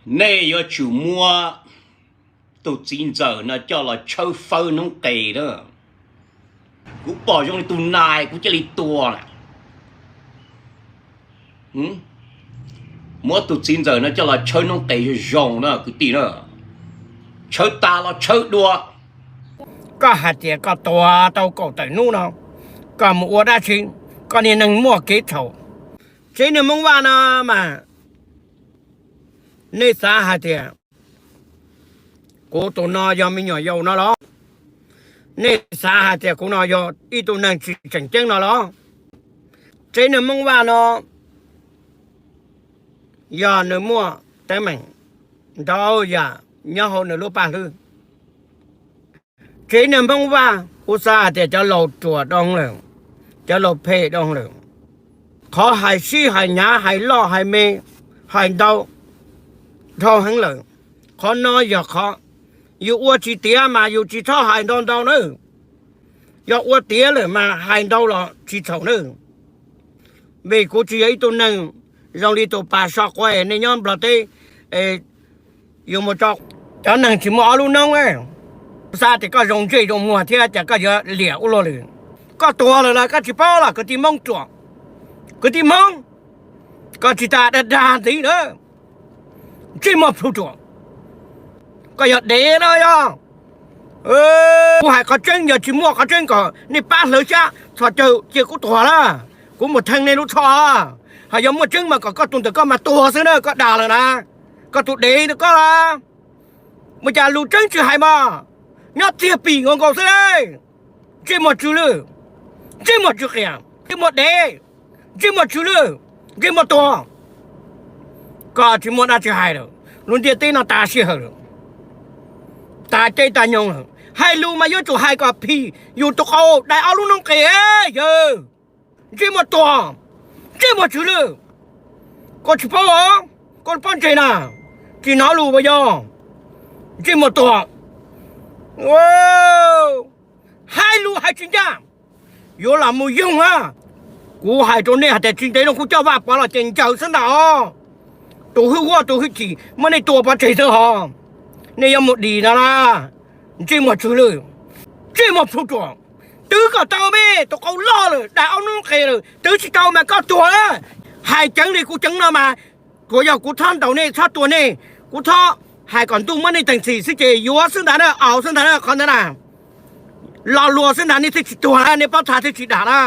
Nej yuav tsum muab tus txiv ntxawm no coj los tshawb fawb noob qes na. Kuv pom zoo li tus nais kuv cia li tua na. Muab tus txiv ntxawm no coj los tshawb noob qes zoo zoo na kwv tij na. Tshawb tas los tshawb dua. Koj hais tias koj tua tau kaum tawm hnub no, koj mus ua dab tsi? Koj niag neeg muaj kev txhaum. Tsev neeg Hmoob Vaj no mas, nej xav hais tias kuv tus no yog me nyuam yaus no los? Nej xav hais tias kuv no yog ib tug neeg tsis tseem ceeb no los? Tsev neeg Hmoob Vaj no yog nws muaj teeb meem ntau yam nyob hauv nws lub paj hlwb. Tsev neeg Hmoob Vaj, kuv xav hais tias cov laus ruam doo lawm, cov laus phem doo lawm. Qhov hais sib hais hnyav, hais loj hais me, hais ntau dhau heev lawm. Qhov no yog qhov yus ua tsis tiav mas yus tsis txhob hais ntau ntau nawb. Yog ua tiav lawm mas hais ntau los tsis txhaum nawb. Vim kuv tsis yog ib tug neeg zoo li tus pas so quav nej nyob Nplog teb, yus mus tso cov neeg tsis muaj ob lub noob. Xav tias koj zoo ntsej zoo muag thiab cas koj yuav liam ua luaj li. Koj tuag lawm los koj tsis paub los kwv tij Hmoob ruam, kwv tij Hmoob, koj tsis tas dag dag ntxiv na. Ntsej muag plhu ruam, koj yog dev no yog. Kuv hais qhov tseeb, yog tsis muaj qhov tseeb kom nej pab hlawv xyab txhos caug cia kuv tuag na. Kuv mus theej nej lub tsho. Hos yog muaj tseeb mas kom koj tus ntawm koj mas tuag xwb na, koj dag lawm na. Koj tus dev ntawm koj la, ua cas lus tseeb tsis hais mas nyob txiag pim nkaus nkaus xwb. Ntsej muag tsw lwj, ntsej muag tsw qias, ntsej muag dev, ntsej muag tsw lwj, ntsej muag tuag. Koj tsis muaj dab tsi hais lawm, lub ntiaj teb no tas sij hawm lawm, tas caij tas nyoog lawm. Hais lus mas yuav tsum hais kom phim yus tus qau dai ob lub noob qes yawg. Ntsej muag tuag, ntsej muag tsw lwj. Koj tsis paub os, koj paub ntse na, tsis hnov lus puas yog? Ntsej muag tuag, hais lus hais tsis ncaj, yuav los mus yoog na. Kuv hais rau nej hais tias tsis ntev no kuv coj Vaj Pov los ces ncaws xwb ntag os. Tus hwj huam tus hwj chim muab nej tua pov tseg xwb hos. Nej yuav mus dim no na. Ntsej muag tsw lwj, ntsej muag plhu ruam. Twb kom tau me tus qau loj lawm, dai ob noob qes lawm, twb tsis tau mas koj tuag na. Hais ceev li kuv ceev no mas, kuv yog kuv txhob ntaus nej, txhob tua nej, kuv txhob hais kom ntuj muab nej teeg txhim xwb ces yuav xwb ntag na, aus xwb ntag na qhov ntawd na. Lo lus xwb ntag nej thiaj tsis tuag na, nej paub txha thiaj tsis dam na.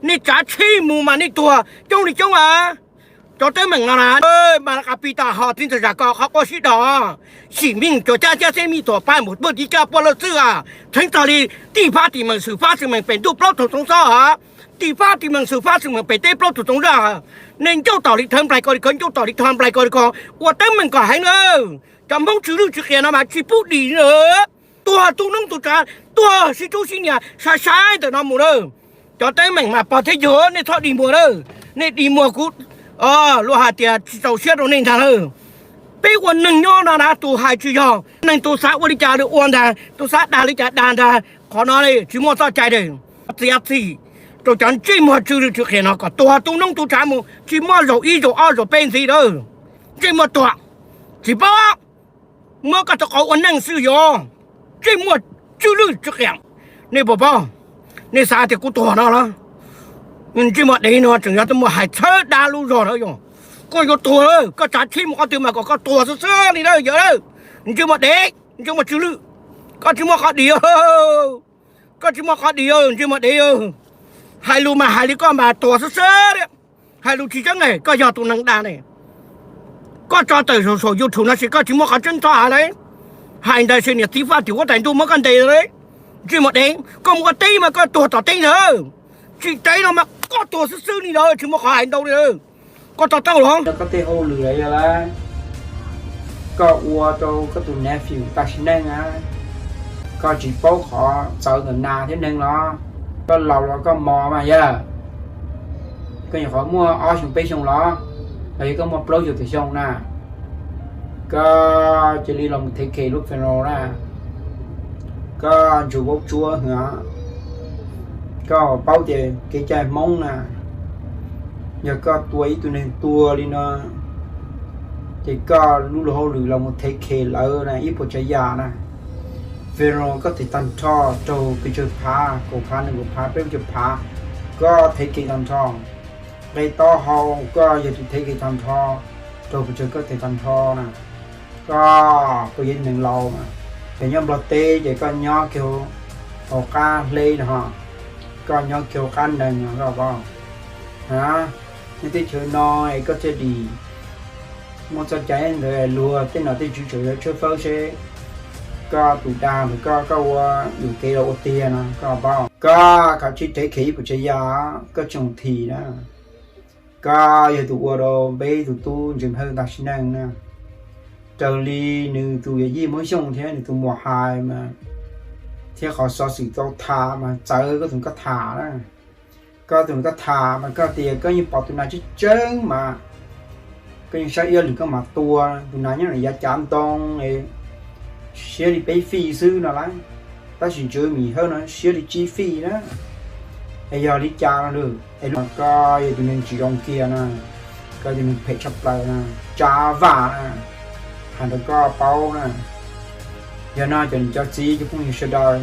Nej tsav tsheb mus mas nej tuag coob li coob a. Cov teeb meem no na, mas qas pis tas ho txiv ntxawm zam ko qhov quaj sib dos, xim mej cuas cab cab xeb mej thuam pab mus pawg tiv caj puab lawj txwj a, txheev txog li tim fab tim meem xwm fab xwm meem pem ntuj plaub tug txoov xob a, tim fab tim meem xwm fab xwm meem pem teb plaub tug txoov zaj. Nej ncauj tom li thawv nplaig ko li ko, ncauj tom li thawv nplaig ko li ko, ua teeb meem kom heev na. Cov Hmoob tsw lwj tsw qias no mas tsis pub dim na. Tuag tu noob tu tsav, tuag sib tsub sib nias sai sai ntawm no mus na. Cov teeb meem mas pog thiab yawg nej txhob dig muag na. Nej dig muag kuv luag hais tias tsis txaus siab rau nej ntag na. Peb ua neeg nyob no na tus hais tsis yog, neeg tus xav ua li cas li ua ntag, tus xav dag li cas dag ntag. Qhov no tsis muaj txoj cai de. Txiav txim rau cov ntsej muag tsw lwj tsw qias no kom tuag tu noob tu tsav mus, tsis muaj zaum ib zaum ob zaum peb ntxiv na. Ntsej muag tuag, tsis paub, muab koj tus qau ua neej xwb yog. Ntsej muag tsw lwj tsw qias, nej puas paub? Nej xav tias kuv tuag no los? Ntsej muag dev no tseem yog tuaj muaj hais txhawb dag lub zog na yog. Koj yuav tuag, koj tsav tsheb mus qhov twg mas kom koj tuag xwb xwb li na yog. Ntsej muag dev, ntsej muag tsw lwj, koj tsis muaj qhov dim, koj tsis muaj qhov dim, ntsej muag dev. Hais lus mas hais li koj mas tuag xwb xwb li. Hais lus tsis tseeb ne, koj yog tus neeg dag ne. Koj tso tawm saum saum YouTube no ces koj tsis muaj qhov tseeb txhob hais li. Hais ntawd ces niam txiv faj tim huab tais ntuj muab koj ntes li. Ntsej muag dev, koj mus ua teb mas koj tuag tom teb ntag. Tsis teb no mas koj tuag xwb xwb li ntag, tsis muaj qhov hais ntau li. Koj to taub los? Koj tej hauj lwm yog lawm, koj ua rau koj tus nephew tas sim neej na. Koj tsis paub qhov txawv ntawm nas thiab neeg los? Koj laus los koj mos mas yog. Koj nyuam qhuav muaj ob xyoo peb xyoo los, los yog koj muaj plaub caug tawm xyoo na, koj cia li los mus thev khes lub funeral na. Koj ntsug vaub tsuab hwv, koj paub tias kev cai Hmoob na, yog koj tua ib tug neeg tuag li no, Ces koj lub luag hauj lwm los mus thev khes lawv na ib puas tsav yam na. Vero koj thev tag nrho raug pes tsawg phav, kaum phav, nees nkaum phav, peb puas tsawg phav, koj thev khes tag nrho. Nqe taub hau koj yog tus thev khes tag nrho, raug pes tsawg koj thev tag nrho na. Koj puas yog neeg laus na, ces nyob Nplog teb ces koj nyob kiag hauv qab hleb no, koj nyob kiag hauv qab nees no koj paub. A, nyob teb chaws no es koj thiaj li muaj txoj cai ntawd, luag tej nom tej tswv tseem yuav tshawb fawb seb koj tus dag ntawm koj, koj ua yuam kev los ua tiag no koj paub. Koj kav tsij thev khes ib puas tsav yam, koj tsoom thim na. Koj yog tus ua rau peb tus tub Ntsees Hawj tag sim neej na. Raws li nws tus yawm yij Hmoob Xyooj thiab nws tus muam hais mas, thiab qhov xov xwm tau tham mas txawv koj tus koj tham na. Koj tus koj tham mas koj tias koj yeej pom tus nas tseeb tseeb mas koj yeej saib ib lwm koj mam tua. Tus nas nyob yav cav ntoo siab li peb fij xwb no lauj, tab sis Ntsees Hawj no siab li tsib fij na. Es yog li cas no lawm es koj yog tus neeg tsis zoo kiag na, koj yog tus neeg phem tshaj plaws na, tsav vam na, hais rau koj paub na. Yog no cov niam cov txiv cov phooj ywg sawv daws,